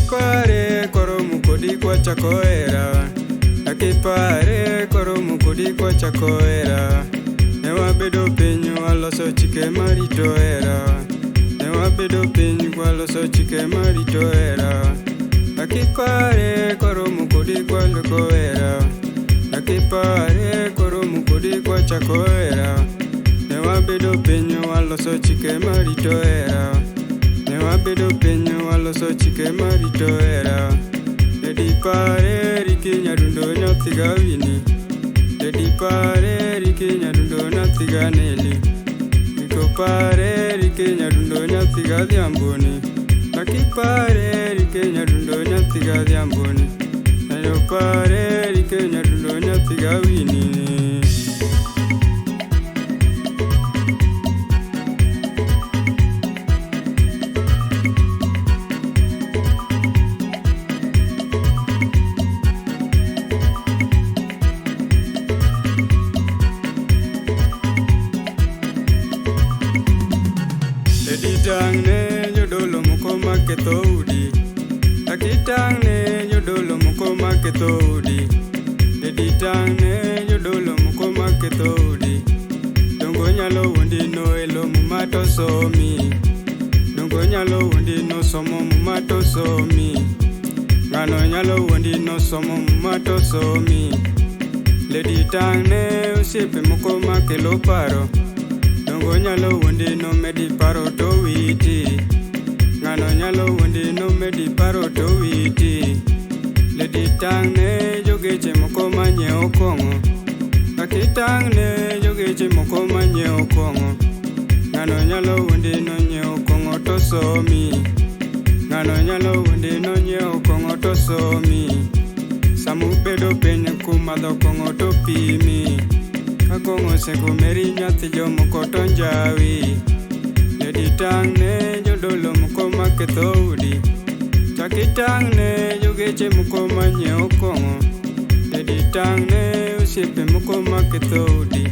Akipare koromo kodi kwachako hera. Akipare koromo kodi kwachako hera. Ne wabedo piny waloso chike marito hera. Ne wabedo piny waloso chike marito hera. Akipare koromo kodi kwachako hera. Akipare koromo kodi kwachako hera. Ne wabedo piny waloso chike marito hera. Ne wabedo piny waloso chike marito hera. Dedi pare riki nyadundo nyathi gawini. Dedi pare riki nyadundo nyathi ganeli. Riko pare riki nyadundo nyathi gadhiamboni. Akipare riki nyadundo nyathi gadhiamboni. Ayo pare riki nyadundo nyathi gawini. Tang' jodolo moko maketho udi. Akitang' ne jodolo moko maketho udi. Dedi tang' ne jodolo moko maketho udi. Dongo nyalo wuondi no elo muma to somi. Dongo nyalo wuondi no somo muma to somi. Ng'ano nyalo wuondi no somo muma to somi. Lady tang' ne osiepe moko makelo paro. Dongo nyalo wuondi no medi paro to witi. Ng'ano nyalo wuondi no medi paro to witi. Lady tang' ne jogeche moko manyiewo kong'o. Akitang' ne jogeche moko manyiewo kong'o. Ng'ano nyalo wuondi no nyiewo kong'o to somi. Ng'ano nyalo wuondi no nyiewo kong'o to somi. Samubedo piny kumadho kong'o to pimi. Ka kong'o osekomeri nyathi jomoko to njawi. Lady tang' ne jodolo moko maketho udi. Chak itang' ne jogeche moko manyiewo kong'o. Lady tang' ne osiepe moko maketho udi.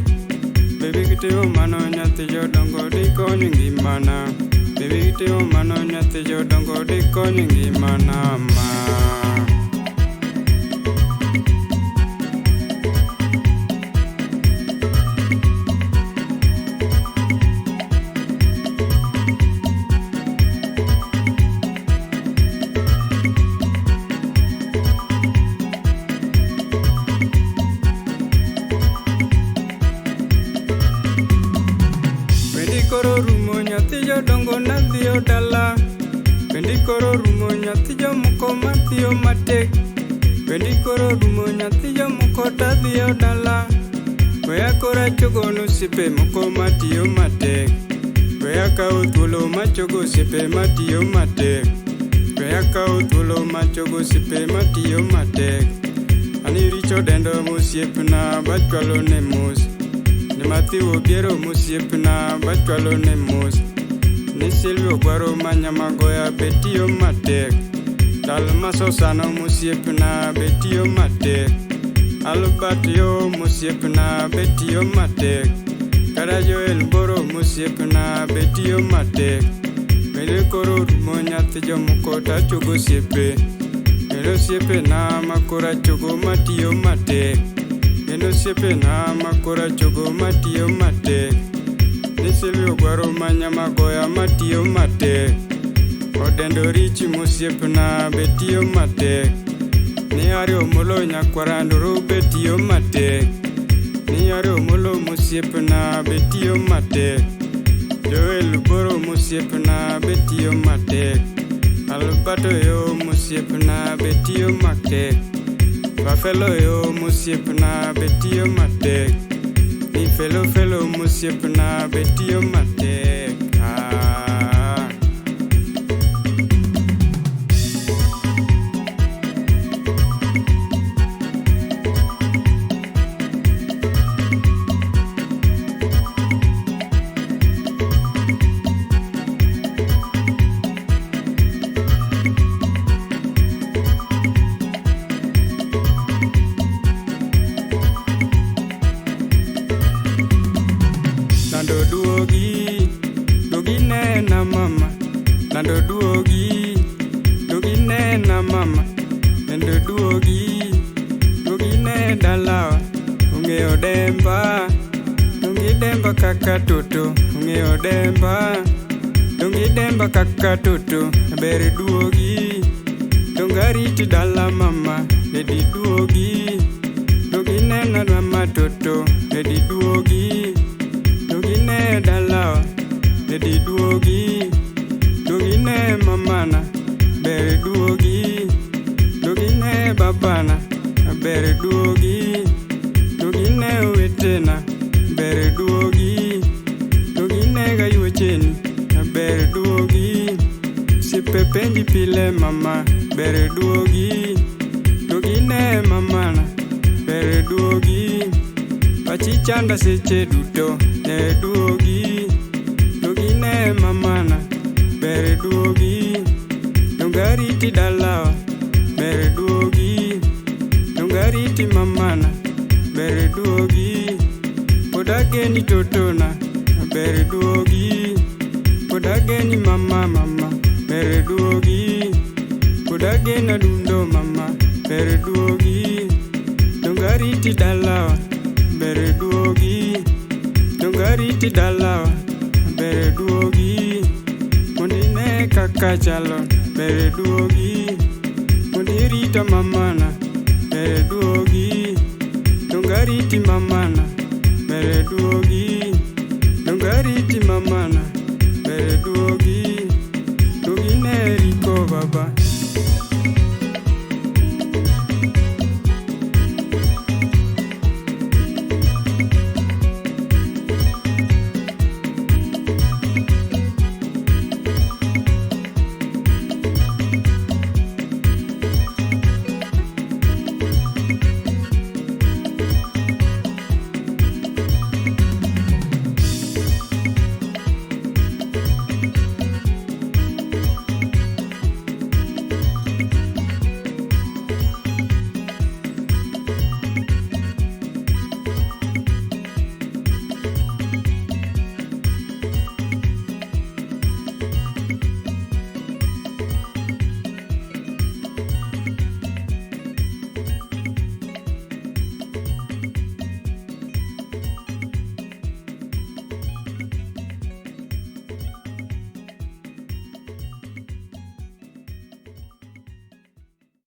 Baby kitimo mano nyathi jodongo dikony ngimana. Baby kitimo mano nyathi jodongo dikony ngimana ma. Wendi koro rumo nyathi jodongo nadhiyo dala. Wendi koro rumo nyathi jomoko mathiyo matek. Wendi koro rumo nyathi jomoko tadhiyo dala. Weya koro achogo osiepe moko matiyo matek. Weya kawo thuolo machogo osiepe matiyo matek. Weya kawo thuolo machogo osiepe matiyo matek. Ani richo dendo mosiepna bachwalo ne mos. Ni Matthew Obiero mosiepna bachwalo ne mos. Ni Silvio Ogwaro manyamagoya be tiyo matek. Dalmas Osano mosiepna be tiyo matek. Albert yo mosiepna be tiyo matek. Kata Joel Boro mosiepna be tiyo matek. Bende koro rumo nyathi jomoko tachogo osiepe. Kendo osiepena makoro achogo matiyo matek. Kendo osiepena makoro achogo matiyo matek. Ni Silvio Ogwaro manyamagoya matiyo matek. Odendo Richi mosiepna be tiyo matek. Ni Ari Omolo nyakwara Nduru be tiyo matek. Ni Ari Omolo mosiepna be tiyo matek. Joel Boro mosiepna be tiyo matek. Alberto yo mosiepna be tiyo matek. Fafelo yo mosiepna be tiyo matek. Ni felo felo mosiepna be tiyo matek. Ah. Nando duogi, duogi nena mama. Nando duogi, duogi nena. nena mama, kendo duogi, duogi ne dalawa, ong'eyo demba, dongi demba kaka toto, ong'eyo demba, dongi demba kaka toto, ber duogi, dongariti dala mama, edi duogi, duogi nena mama toto, edi duogi, duogi ne dalawa, edi duogi, duogi ne mamana, ber duogi, duogi ne babana, ber duogi, duogi ne owetena, ber duogi, duogi ne gayuocheni, ber duogi, osiepe penji pile mama, ber duogi, duogi ne mamana, ber duogi, pachi chanda seche duto, ber duogi, duogi ne mamana, ber duogi, dongariti dalawa, ber duogi, dongariti mamana, ber duogi, pod ageni totona, ber duogi, pod ageni mama mama, ber duogi, pod ageno adundo mama, ber duogi, dongariti dalawa, ber duogi, dongariti dalawa, ber duogi, mondo ine kaka chalo, ber duogi, mondo irita mamana, ber duogi, dongariti mamana, ber duogi, dongariti mamana, ber duogi, duogi ne riko.